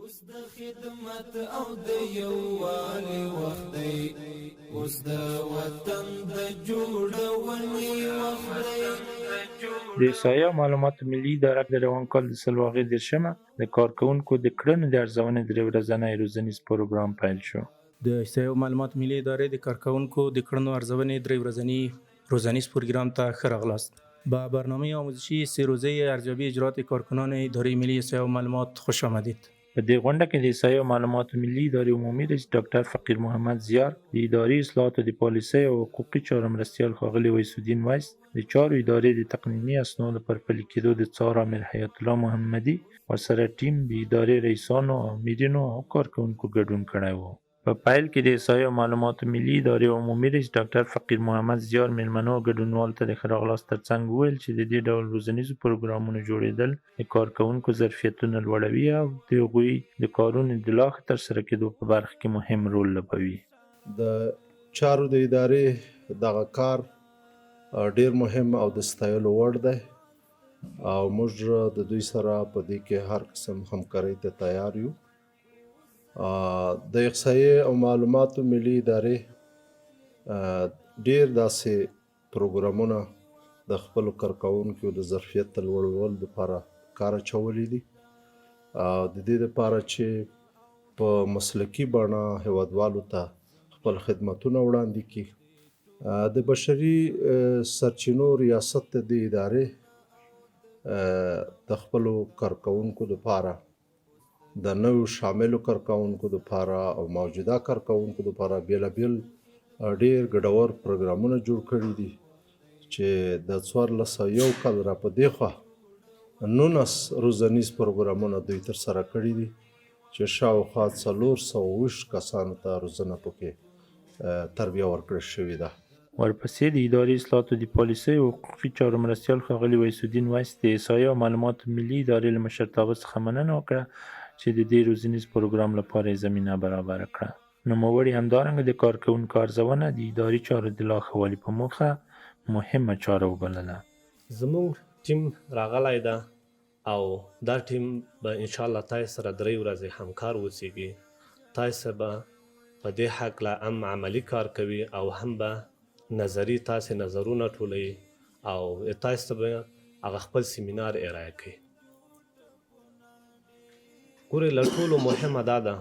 اوس د خدمت او د یووالي وخت دی، اوس د وطن د جوړونې وخت دی. د احصایې او معلوماتو ملي اداره د روان کال د سلواغې 30مه د کارکوونکو د کړنو د ارزونې درې ورځنی روزنیز پروګرام پیل شو. د احصایې او معلوماتو ملي ادارې د کارکوونکو د کړنو ارزونې درې ورځني روزنیز پروګرام ته ښه راغلاست. به برنامه آموزشی سه روزه ارزیابی اجرات کارکنان اداره ملی احصایه و معلومات خوش آمدید. په دې غونډه کې د احصایې او معلوماتو ملي ادارې عمومي رئیس ډاکټر فقیر محمد زیار، د اداري اصلاحاتو د پالیسۍ او حقوقي چارو مرستیال ښاغلي ویس الدین ویس، د چارو ادارې د تقنیني اسنادو پر پلي کېدو د څار آمر حیات الله محمدي، ورسره ټیم، د ادارې رئیسانو، آمرینو او کارکوونکو ګډون کړی و. په پیل کې د احصایې او معلوماتو ملي ادارې عمومي رئیس ډاکټر فقیر محمد زیار مېلمنو او ګډونوالو ته د ښه راغلاست ترڅنګ وویل چې د دې ډول روزنیزو پروګرامونو جوړېدل د کارکوونکو ظرفیتونه لوړوي او د هغوی د کارونو د لا ښه ترسره کېدو په برخه کې مهم رول لوبوي. د چارو د ادارې دغه کار ډیر مهم او د ستایلو وړ دی او موږ د دوی سره په دې کې هر قسم همکارۍ ته تیار یو. د احصایې او معلوماتو ملي ادارې ډیر داسې پروګرامونه د خپلو کارکوونکو د ظرفیت د لوړولو لپاره کار اچولي دي. د دې لپاره چې په مسلکي بڼه هیوادوالو ته خپل خدمتونه وړاندې کړي. د بشري سرچینو ریاست د دې ادارې د خپلو کارکوونکو لپاره، د نویو شاملو کارکوونکو لپاره او موجوده کارکوونکو لپاره بېلابېل ډېر ګټور پروګرامونه جوړ کړي دي چې د 1401 کال را په دېخوا 19 روزنیز پروګرامونه دوی ترسره کړي دي چې شاوخوا 420 کسانو ته روزنه پکې تربیه ورکړل شوې ده. ورپسې د اداري اصلاحاتو د پالیسۍ او حقوقي چارو مرستیال ښاغلي ویس الدین ویس د احصایې او معلوماتو ملي ادارې له مشرتابه څخه مننه وکړه چې د دې روزنیز پروګرام لپاره یې زمینه برابره کړه. نوموړي همدارنګه د کارکوونکو ارزونه د اداري چارو د لا ښه والي په موخه مهمه چاره وبلله. زمونږ ټیم راغلی ده او دا ټیم به ان شاءالله تاسې سره درې ورځې همکار اوسیږي، تاسې به په دې هکله هم عملي کار کوي او هم به نظري تاسې نظرونه ټولوي او تاسې ته به هغه خپل سیمینار ارائه کوي. ګورئ، له ټولو مهمه دا ده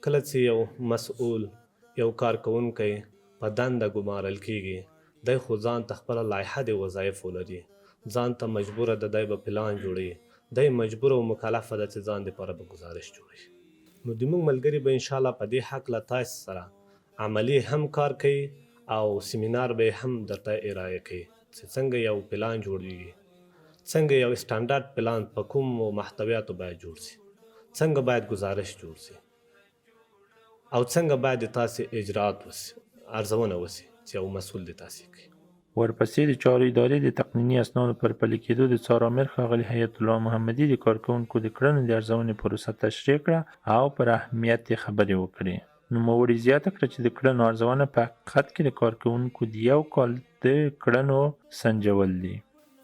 کله چې یو مسؤل، یو کارکوونکی په دنده ګمارل کیږي، دی خو ځان ته خپله لایحه د وظایفو لري، ځان ته مجبوره ده، دی به پلان جوړوي، دی مجبوره او مکلفه ده چې ځان دپاره به ګزارش جوړوي. نو د موږ ملګري به ان شاءالله په دې هکله تاسې سره عملي هم کار کوي او سیمینار به یې هم درته ارائه کوي چې څنګه یو پلان جوړیږي، څنګه یو سټنډرډ پلان په کومو محتویاتو باید جوړ شي، څنګه باید ګزارش جوړ شي او څنګه باید د تاسې اجرات وشي، ارزونه وشي چې یو مسؤل د تاسې کوي. ورپسې د چارو ادارې د تقنیني اسنادو پر پلي کېدو د څار آمر ښاغلي حیات الله محمدي د کارکوونکو د کړنو د ارزونې پروسه تشریح کړه او پر اهمیت یې خبرې وکړې. نوموړي زیاته کړه چې د کړنو ارزونه په حقیقت کې د کارکوونکو د یو کال د کړنو سنجول دي.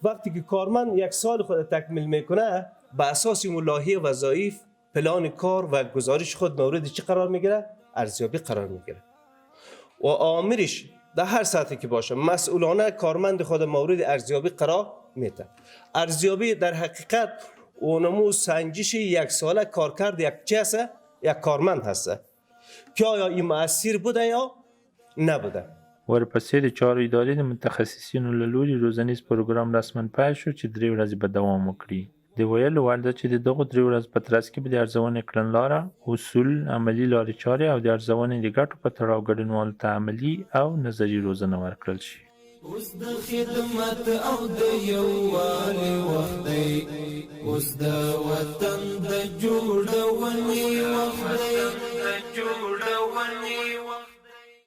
وقتی که کارمند یک سال خود تکمیل میکنه، به اساس ملاحظه وظایف، پلان کار و گزارش خود مورد چی قرار میگیره؟ ارزیابی قرار میگیره و آمرش در هر سطحی که باشه مسئولانه کارمند خود مورد ارزیابی قرار میده. ارزیابی در حقیقت اونمو سنجش یک ساله کارکرد یک چی هست؟ یک کارمند هست که آیا این مؤثر بوده یا نبوده. ورپسې د چارو ادارې د متخصصینو له لوري روزنیز پروګرام رسما پیل شو چې درې ورځې به دوام وکړي. د ویلو وړ ده چې د دغو درې ورځو په ترڅ کې به د ارزونې کړنلاره، اصول، عملي لارې چارې او د ارزونې د ګټو په تړاو ګډونوالو ته عملي او نظري روزنه ورکړل شي. اوس د خدمت او د یووالي وخت دی، اوس د وطن د جوړونې وخت دی.